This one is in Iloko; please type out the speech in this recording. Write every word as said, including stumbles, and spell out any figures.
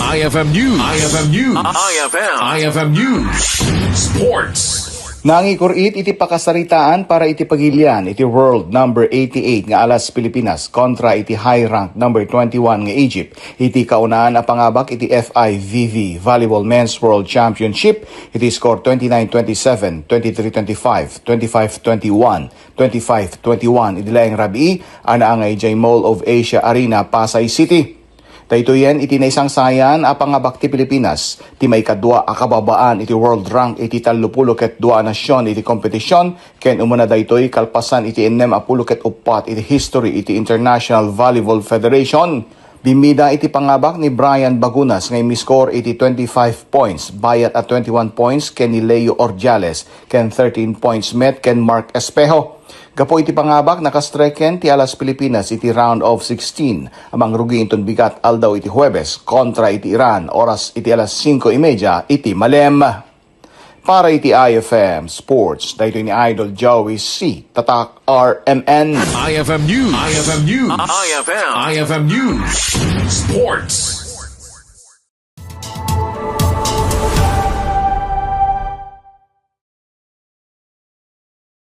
I F M News. I F M News. I F M. I F M News. Sports. Nangikurit iti pakasaritaan para iti pagilian iti world number eighty-eight nga Alas Pilipinas kontra iti high rank number twenty-one nga Egypt iti kaunaan a pangabak iti F I V V Volleyball Men's World Championship iti score twenty-nine twenty-seven, twenty-three twenty-five, twenty-five twenty-one, twenty-five twenty-one idi laeng rabii a naangay idiay Mall of Asia Arena, Pasay City. Daytoyen iti naisangsayan a pangabak ti Pilipinas, ti maikadua a kababaan iti world rank iti tallopulo ket dua a nasion iti kompetisyon, ken umuna daytoy kalpasan iti ennem a pulo ket uppat iti history iti International Volleyball Federation. Bimmida iti pangabak ni Brian Bagunas nga immiscore iti twenty-five points, bayat a twenty-one points ken ni Leo Ordiales ken thirteen points met ken Mark Espejo. Gapu iti pangabak, nakastreken ti Alas Pilipinas iti round of sixteen a mangrugi inton bigat aldaw iti Huwebes kontra iti Iran oras iti alas singko y media iti malem. Para iti I F M Sports, daytoy ni Idol Joey C. Tatak R M N. I F M News. I F M News. I F M. I F M News. Sports.